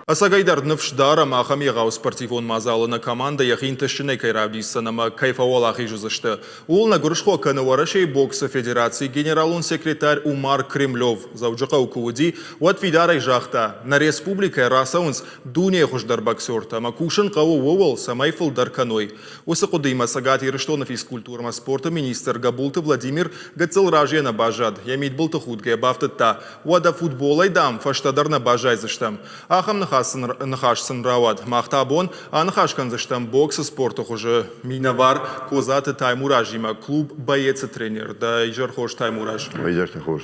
Ӕцӕгӕйдӕр ныфс дарӕм, ахӕм егъау спортивон мадзалы нӕ командӕ йӕхи ӕнтыстджынӕй кӕй равдисдзӕн ӕмӕ кӕй фӕуӕлахиз уыдзысты. Ууыл нӕ гуырысхо кӕны Уӕрӕсейы боксы федерацийы генералон секретарь Умар Кремлев. Дзӕуджыхъӕуы куы уыди, уӕд фидарӕй загъта, нӕ республикӕйӕ рацӕуынц дунейы хуыздӕр боксертӕ ӕмӕ кусын хъӕуы ууыл, цӕмӕй фылдӕр кӕной. Уыцы хъуыдыимӕ Цӕгат Ирыстоны физкультурӕ ӕмӕ спорты министр Гӕбулты Владимир гыццыл разыйӕ нӕ баззад, йӕ мидбылты худгӕ бафтыдта, Уӕдӕ футболӕй, дам, фӕстӕдӕр нӕ баззайдзыстӕм. Ахӕм ныхас сын рауад. Мах та абон аныхас кӕндзыстӕм боксы спорты хуызы минӕвар Козаты Таймуразимӕ, клуб «Боец-ы» тренер. Дӕ изӕр хорз, Таймураз. Изӕртӕ хорз.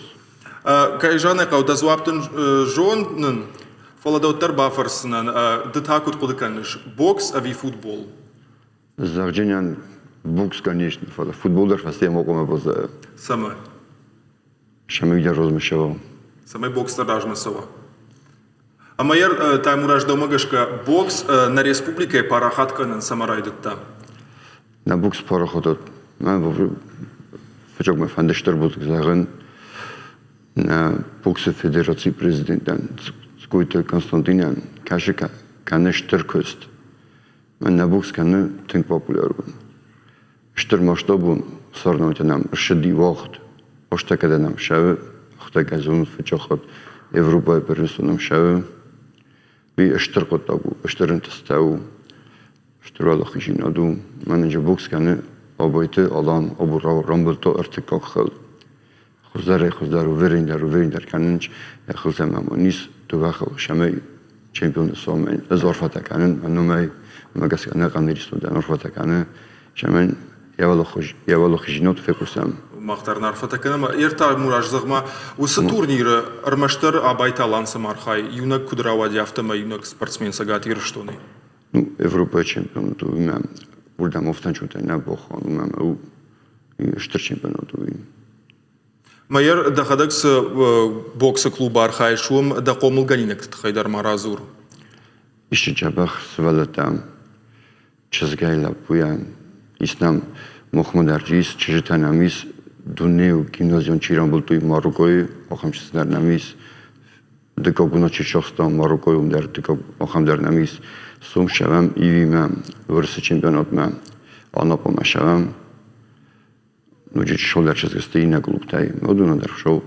Кӕй зӕгъын ӕй хъӕуы, дӕ дзуапп дын зонын, фӕлӕ дӕ уӕддӕр бафӕрсдзынӕн, ды та куыд хъуыды кӕныс, бокс ӕви футбол? Зӕгъджынӕн бокс, конечно, фӕлӕ футбол дӕр фӕстейӕ ма хъуамӕ баззайа. Цӕмӕ? Цӕмӕй дӕр размӕ цӕуа. Цӕмӕй бокс дӕр размӕ цӕуа. Ӕмӕ йӕ Таймураз, дӕумӕ гӕсгӕ, бокс нӕ республикӕйы парахат кӕнын цӕмӕ райдыдта? Нӕ бокс парахат мӕ фыццаг мӕ фӕнды стыр бузныг зӕгъын нӕ боксы федерацийы президентӕн Цгойты Константинӕн, кӕсы кӕны стыр куыст. Нӕ бокс кӕны тынг популярон. Стыр масштабон соревнованитӕ нӕм ссыди уагъд. Ӕстӕкӕдӕ нӕм сӕвы, ӕхтӕгӕ зонут фыццаг хатт Европӕйы первенство нӕм сӕвы. Уый стыр хъуыддаг у, стыр ӕнтыстытӕ у, стыр уӕлахиздзинад у. Мӕнӕ бокс кӕны Абайты Алан абон рамбылдта ӕртыккаг хал. Хуыздӕрӕй хуыздӕр, уверендӕр, уверендӕр кӕнынц йӕ хылтӕ мӕм ис дыууӕ хыл, цӕмӕй чемпион суомӕн. Ӕз арфӕтӕ кӕнын мӕ номӕй, уымӕ гӕсгӕ ӕнӕхъӕн Ирыстон дӕр арфӕтӕ кӕны, цӕмӕн йӕ уӕлахиздзинад фехъусӕм. Мах дӕр ын арфӕтӕ кӕнӕм. Ӕртӕ Мураз, зӕгъ-ма, уыцы турниры ӕрмӕстдӕр Абайты Алан цӕмӕ архайы? Иунӕг куыд рауади, афтӕмӕй иунӕг спортсмен Цӕгат Ирыстонӕй? Ну, Европӕйы чемпионат у, уымӕ уырдӕм офтанчутӕ нӕ бахон, уымӕ у стыр чемпионат у. Майор, дӕхӕдӕг цы боксы клубы архайыс, уым дӕ хъомылгӕнинӕгты тыххӕй дӕр ма радзур. Исты дзӕбӕх сывӕллӕттӕ, чызгӕй, лӕппуйӕ. Ис нӕм махмӕ дӕр ис, чызджытӕ нӕм ис, дунейы гимназион чи рамбылдтой Мароккойы, ахӕм чызг дӕр нӕм ис. Дыккаг бынат чи сахста Мароккойы, уым дӕр дыккаг ахӕм дӕр нӕм ис. Сом сӕвӕм Ивимӕ, Уырысы чемпионатмӕ, Анапамӕ сӕвӕм. Ноджы чысылдӕр чызг сты иннӕ клубтӕй. Уыдоны дӕр шоу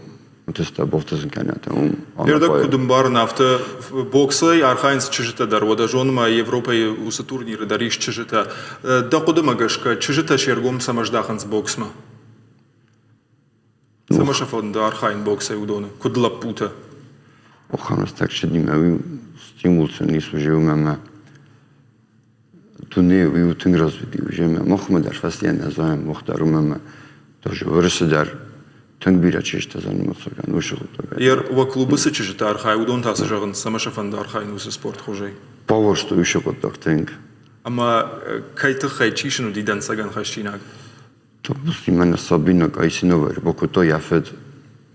ӕнтыстытӕ бафтыдзын кӕнӕ та уым. Ӕрдӕг куыд ӕмбарын, афтӕ боксӕй архайынц чызджытӕ дӕр. Уӕдӕ зонынмӕ Европӕйы уыцы турниры дӕр ис чызджытӕ. Дӕ хъуыдымӕ гӕсгӕ, чызджытӕ се ргом цӕмӕ здахынц боксмӕ? Цӕмӕ сӕ фӕнды архайын боксӕй уыдоны, куыд лӕппутӕ? Охӕм рӕстӕг цыди мӕ стимул сын ис уже уымӕ ӕмӕ Дуне уый у тынг развитый уже ӕмӕ махмӕ дӕр фӕстийӕ нӕ зонӕм, мах дӕр уымӕ ӕмӕ даже Уырысы дӕр тынг бирӕ чызджытӕ заниматься кӕны уыцы хъуыддагӕй. Ер, уӕ клубы цы чызджытӕ архайы, уыдон та цы зӕгъынц, цӕмӕ сӕ фӕнды архайын уыцы спортхуызӕй? Бауарзтой уыцы хъуыддаг тынг. Ӕмӕ кӕй тыххӕй, чи сын уыди дӕнцӕгӕн хӕссинаг? Допустим, Сабина Кайсинова ӕрбакодта йӕ фыд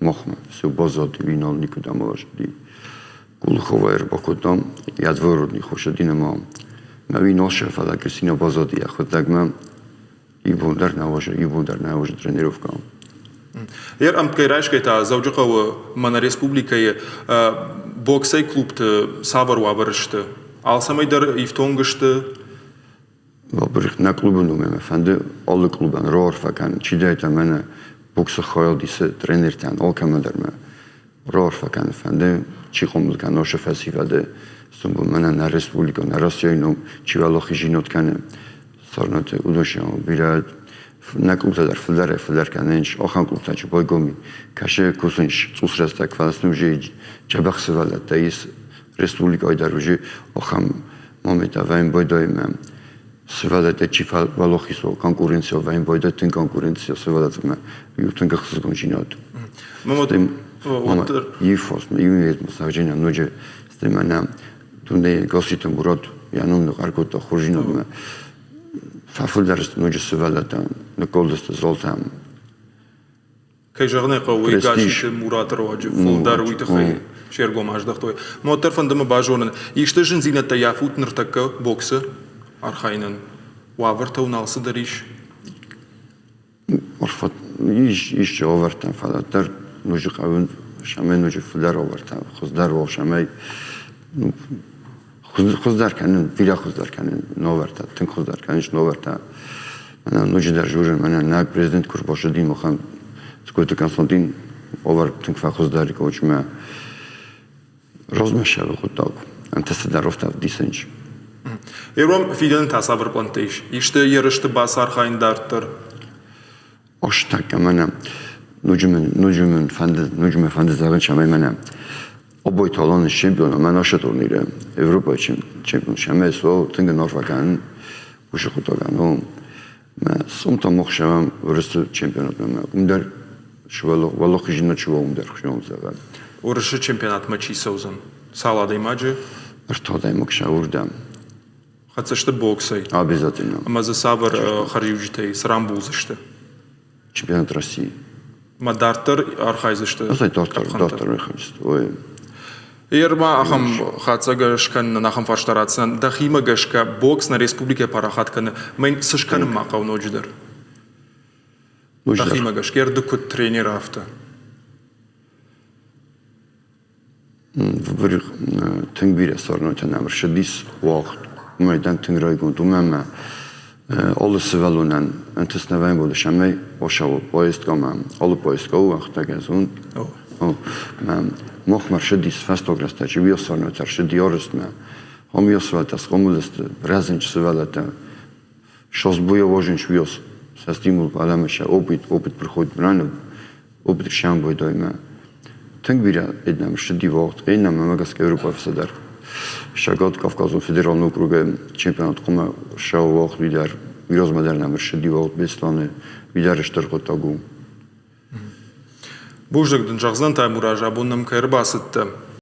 махмӕ, все баззад, уый нал никуыдӕм аласыди. Кулыхова ӕрбакодтам, йӕ двородный хосыди ӕмӕ мӕ уый нал фӕлӕ Кристина баззади йӕхӕдӕгмӕ. Иу бон дӕр нӕ уазы, иу бон дӕр нӕ уазы тренировкӕ. Ер ӕмткӕй райсгӕ та Дзӕуджыхъӕуы мӕнӕ республикӕйы боксӕй клубты цавӕр уавӕры сты? Алцӕмӕй дӕр ифтонг сты? Во-первых, нӕ клубы номӕй мӕ фӕнды алы клубӕн раарфӕ кӕнын, чидӕртӕ мӕнӕ боксы хайад исы тренертӕн, алкӕмӕн дӕр мӕ раарфӕ кӕнын фӕнды, чи хъомыл кӕны уыцы фӕсивӕды, сомбон мӕнӕ нӕ республикӕ, нӕ Россияйы ном чи уӕлахизинад кӕны, Сарнаты уыдон бирӕ нӕ клубтӕ дӕр фылдӕрӕй-фылдӕр кӕнынц, ахӕм клубтӕ чи байгом и, кӕсы кусынц цъус рӕстӕг, фӕлӕ сын уже дзӕбӕх сывӕллӕттӕ ис республикӕйы дӕр уже ахӕм момент вӕййын байдайынмӕ. Сывӕллӕттӕ чи фӕуӕлахиз уа, конкуренцийыл вӕййын байдайы тынг конкуренцийыл сывӕллӕттимӕ иу тынг ӕхсызгондзинад. Иу иу сагджынӕн ноджы стӕй мӕнӕ дунейы Гасситы Мурат йӕ ном ныхъӕр кодта хорздзинадмӕ. Фӕфылдӕр сты ноджы сывӕллӕттӕ, ныккалдысты залтӕм. Кӕй зӕгъын ӕй хъӕуы, уый Гасситы Мураты руаджы фылдӕр уый тыххӕй се ргом аздӕхтой. Мӕ уӕддӕр фӕнды мӕ базонын, исты зындзинӕдтӕ йафут ныртӕккӕ боксы архайынӕн? Уавӕртӕ уын алцыдӕр ис? Ис, ис уавӕртӕ, фӕлӕ дӕр ноджы хъӕуы, цӕмӕй ноджы фылдӕр уавӕртӕ, хуыздӕр уа, цӕмӕй. Хуыздӕр кӕнын, бирӕ хуыздӕр кӕнын новӕртӕ, тынг хуыздӕр кӕнынц новӕртӕ. Мӕнӕ ноджыдӕр журы, мӕнӕ нӕ президент куы рбацыди махӕн, Цгойты Константин овӕр тынг фӕхуыздӕр коучмӕ. Размӕ сӕвы хъуыддаг, ӕнтыстытӕ рофтӕ ӕвдисынц. Ирон фидӕны та цавӕр пълӕнттӕ ис? Исты ерысты бацархайын дарддӕр? Ӕстӕккӕ мӕнӕ ноджы мын, ноджы мын фӕнды, ноджы мӕ фӕнды зӕгъын, цӕмӕй мӕнӕ Обойты Аланы чемпион ӕмӕ наша турниры Европӕйы чемпион сӕмӕ суал тынг арфӕ кӕнын уыцы хъуыддагӕн. Ну, мӕ сом там охсӕвӕм Уырысы чемпионатмӕ мӕ уым дӕр уӕлахизимӕ чи уа, уым дӕр хуызӕн зӕгъӕн. Уырысы чемпионатмӕ чи цӕудзӕн? Цал адӕймаджы? Ӕртӕ адӕймаг сӕ уырдӕм. Хӕцдзысты боксӕй. Обязательно. Ӕмӕ дзы цавӕр хӕрзиуджытӕй цы рамбулдзысты? Чемпионат России. Ма дарддӕр архайдзысты? Дарддӕр, дарддӕр архайдзысты. Ой. Ерма ахӕм хатдзӕг скӕнынӕн ахӕм фарста ратдзынӕн. Дӕхимӕ гӕсгӕ бокс нӕ республикӕйы парахат кӕны. Мӕн цы скӕнын ма хъӕуы ноджыдӕр? Дӕхимӕ гӕсгӕ, ды куыд тренер, афтӕ. Тынг бирӕ сӕрнотӕ нӕм ӕрцыдис уагъд. Уымӕй дӕн тынг райгонд, уымӕн ӕмӕ алы сывӕллонӕн ӕнтыст нӕ вӕййы, цӕмӕй осауы поездкӕмӕ, алы поездкӕ у ӕхтӕгӕзон. Махмӕ ӕрцыдис фӕстаг рӕстӕджы уый сӕрнотӕ ӕрцыди арӕзтмӕ. Ам уый сывӕллӕттӕ схъомыл сты, рӕзынц сывӕллӕттӕ. Шосбуя вожинч уиос со стимул адӕмы сӕ опыт, опыт приходит рано, опыт сӕмбойдоймӕ. Тынг бирӕ эднӕм ссыди вагъд, эйнӕм ӕмӕ гӕсгӕ Европӕйы фӕцыдӕр. Цӕгат Кавказон федералон округы чемпионат хъуамӕ сӕ уагъд уый дӕр, уый размӕ дӕр нӕм ссыди уагъд Беслӕны, уый дӕр стыр хъуыддаг у. Бузныг дын зӕгъдзӕн, Таймураз, абон нӕм кӕй ӕрбацыдтӕ.